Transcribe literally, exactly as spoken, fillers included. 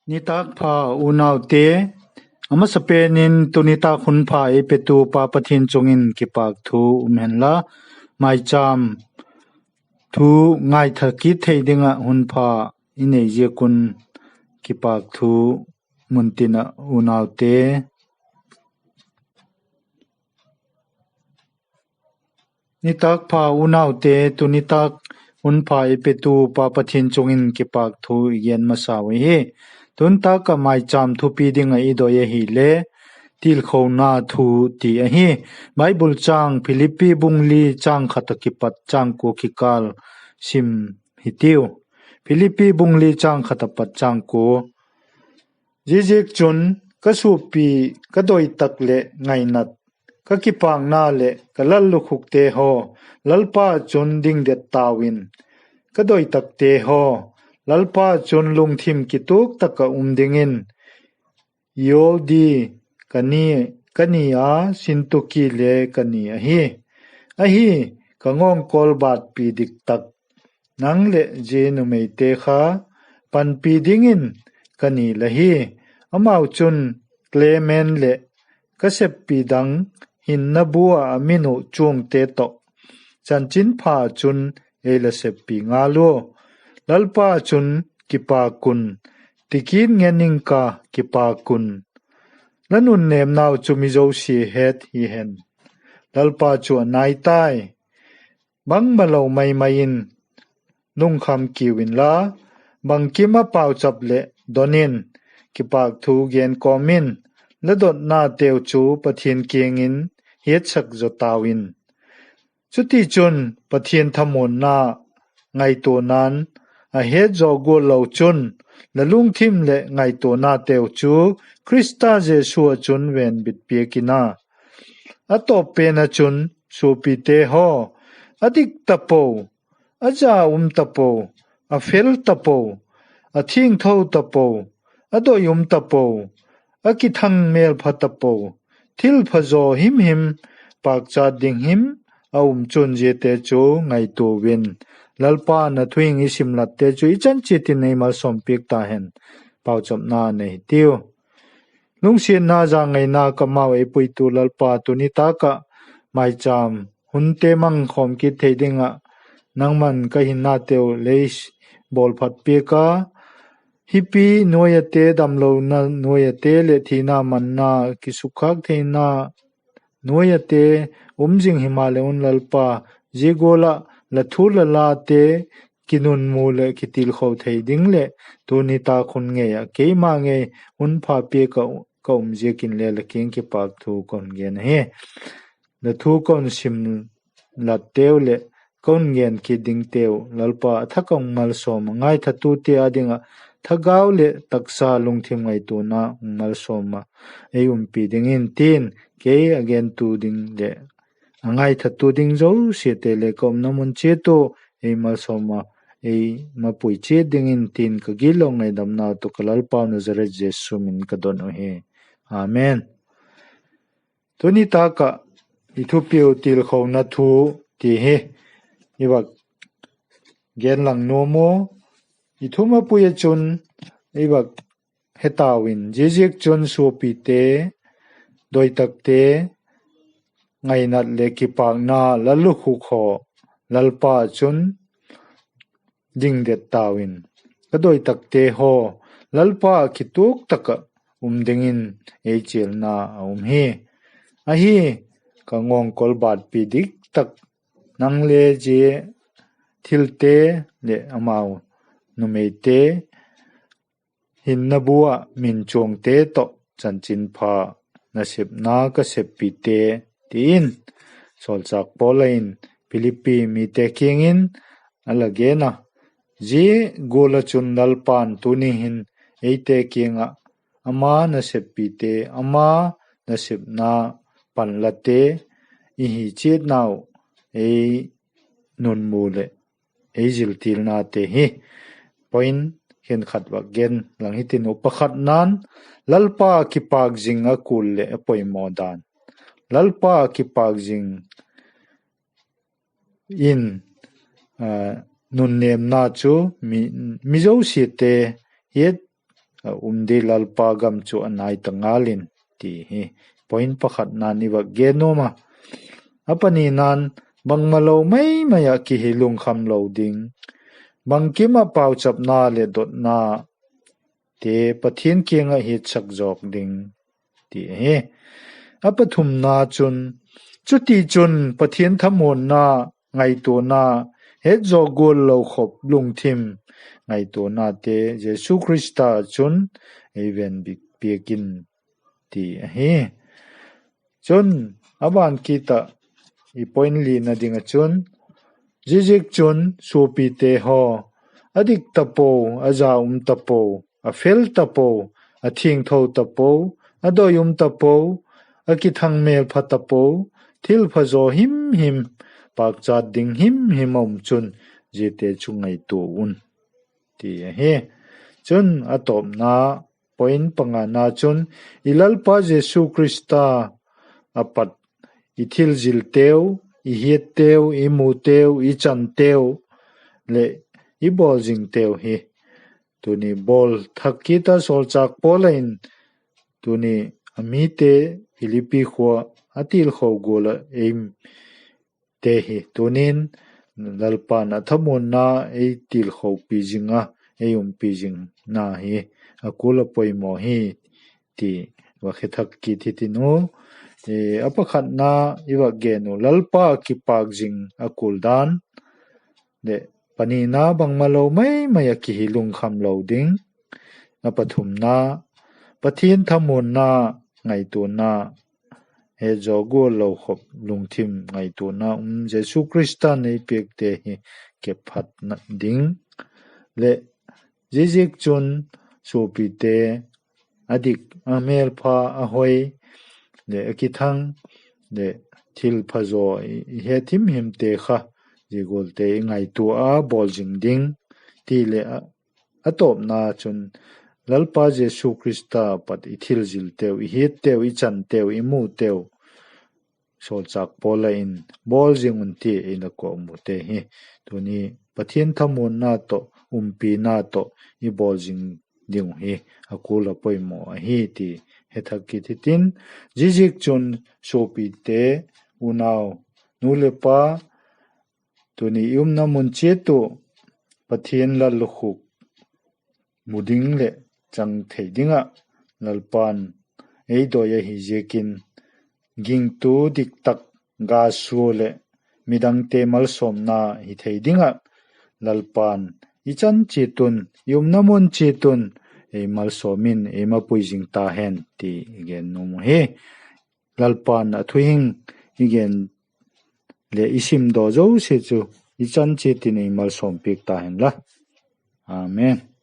Nitâk pha unaute, a masapen in tu nitâk hun pha ei petu Pa Pathian chung in kipâk thu um hen la, maichâm thu ngaitha kit thei ding ah hun pha i nei ziak un kipâk thu mun tin ah unaute. Nitâk pha unaute, tu nitâk hun pha ei petu Pa Pathian chung in kipâk thu i gen masau ahi. Tu nitâk ah maichâm thupi ding ah i doi ahile, tilkhona thu ti ahi. Bible châng Philippi bung li châng khat ah kipat châng kua kikâl sim hitiu. Philippi bung li châng khat ah pat châng kua. Ziaziakchun, ka suapi, ka doi tak leh ngainat, ka kipâkna leh ka lallukhukte haw, Lalpa ah chun dingdet tau in. Ka doi takte haw, Lalpa ah chun lungthim kituak tak ah um dingin, Euodi ka ni, ka ni a, Suntuki le ka ni ahi. Ahi, ka ngawngkawl bâtpi dik tak, nang leh zia numeite kha panpi dingin ka ni la hi. Amau chun Klement leh ka seppi dang hinna bu ah a min uh chuangte tawh chanchinpha chun ei la seppi ngal ua. Lalpa ah chun kipâk un, ti kit ngen ing ka, kipâk un. La nunnêmnau chu mi zosia het hi hen. Lalpa chu a nai tai. Bangmalo mai mai in lungkham kiu inla, bangkim ah pauchap leh don in, kipâk thu gen kawm in, la dotnateu chu Pathian kiang in hiatsak zaw tau in. Chutichun, Pathian thamuanna ngaituana'n a het zaw gual lo chun, la lungthim leh ngaituanateu chu Khrista Jesu ah chun venbit piak in a. A tawp pen ah chun, suapite haw, a dik tapo, a za um tapo, a fel tapo, a thiangtho tapo, a doi um tapo, a kithang mêlpha tapo, thil phazaw himhim, pâkchat ding him a um chun ziate chu ngaitua un. Lalpa'n a thu hing i simlatte chu i chan chiat in ei malsawm piak ta hen. Pauchapna nei hitiu. Lungsiatna, zangaina kamau ei puitu Lalpa, tu nitâk ah maichâm hunte mang khawm kit thei ding ah nangma'n ka hinnateu lei bawlphat piak a, hipi nuai ate, damlona nuai ate leh thina manna, kisukkhâk theina nuai ate um zing himaleh un Lalpa, zia gual ah la thu la late kinunmu leh kitilkho thei ding leh tu nitâk hun ngei ah keima ngei hun pha piak ah ka um ziakin le la kiang kipâk thu ka hun gen ahi. La thu ka hun simlatteu leh ka hun gen kit dingteu Lalpa, a thak ah hung malsawm a, ngaithatute â ding ah thagau leh taksa, lungthim ngaituana hung malsawm ah ei umpi dingin tin, kei a gentu ding leh a ngaithatu ding zosiate le ka umna mun chiat uh ei malsawm ah ei mapui chiat dingin tin, ka gitlo ngaidamna tawh ka Lalpau Nazareth Jesu min ka don uhi. Amen. Tu nitâk ah i thupiu tilkhona thu ti hi i vak genlang nuam u. I thu mapui ah chun i vak he tau in, ziaziakchun suapite, doitakte, ngainat leh kipâkna, lallukhuk haw, Lalpa ah chun dingdet tau in. Ka doitakte haw, Lalpa ah kituak tak ah um dingin ei chialna a um hi. Ahi, ka ngawngkawl bâtpi dik tak, nang le zia thilte leh amau numeite hinna bu ah min chuangte tawh chanchinpha nasepna ka seppite, ti in sawlchâk Paul in Philippi mite kiang in a la gen a. Zia gual ah chun Lalpa'n tuni hin eite kiang ah ama naseppite, ama nasepna panlate i hi chiatnau ei nunmu leh ei ziltilnate hi point khenkhat vak gen lang hitin uh. Pakhatna'n, Lalpa kipâk zing a kul leh a poimaw dan. Lalpa kipâk zing in, nunnêmna chu mi, mi zosiate hiat um di Lalpa gam chu a nai ta ngal in ti hi. Point pakhatna'n i vak gen nuam a. A panina'n, bangmalo mai mai ah kihi lungkham lo ding, bangkim ah pauchapna leh dotnate Pathian kiang ah hiatsak zawk ding ti ahi. A pathumna chun, chutichun Pathian thamuanna ngaituana, hetzawk gual lo khop lungthim ngaituanate Jesu Khrista chun ei venbit piak in ti ahi. Chun, a ban kit ah i point lina ding ah chun, ziaziakchun suapite haw, a dik tapo, a za um tapo, a fel tapo, a thiangtho tapo, a doi um tapo, a kithang mêlpha tapo, thilpha zaw himhim, pâkchat ding himhim a um chun, ziate chu ngaitua un ti ahi. Chun, a tawpna, point pangana chun, i Lalpa Jesu Khrista a pat i thil zilteu, i hiatteu, i muteu, i chanteu leh i bawl zingteu hi tuni bawl thak kit a, sawlchâk Paul in tuni a mite Philippi khua a tilkho gual ah ei te hi tunin Lalpa'n a thamuanna ei tilkhopi zing a, ei umpi zingna hi a kul a poimaw hi ti va he thak kit hitin u. A pakhatna i va gen uh, Lalpa kipâk zing a kul dan leh panina bangmalo mai mai ah kihi lungkham lo ding. A pathumna, Pathian thamuanna ngaituana, hetzawk gual lo khop lungthim ngaituana um Jesu Khrista'n ei piakte hi kep phat ding leh ziaziakchun suapite a dik, a mêlpha, a hoi leh a kithang leh thilpha zaw i het himhimte kha, zia gualte i ngaitua a bawl zing ding ti leh a tawpna chun Lalpa Jesu Khrista pat i thil zilteu, i hiatteu, i chanteu, i muteu sawlchâk Paul in bawl zing un ti ei la kawkmute hi tuni Pathian thamuanna tawh, umpina tawh i bawl zing ding uh hi a kul a poimaw ahi ti he thak kit hitin, ziaziakchun suapite, unau, nu leh pa, tuni i umna mun chiat uh Pathian lallukhuk mu ding leh chang thei ding ah Lalpa'n ei doi ahi ziakin, gingtu diktak, gasua leh midangte malsawmna hi thei ding ah Lalpa'n i chan chiat un, i umna mun chiat un ei malsawm in ei mapui zing ta hen ti i gen nuam hi. Lalpa'n a thuhing i gen leh i simdaw zosia chu i chan chiat in ei malsawm piak ta hen la. Amen.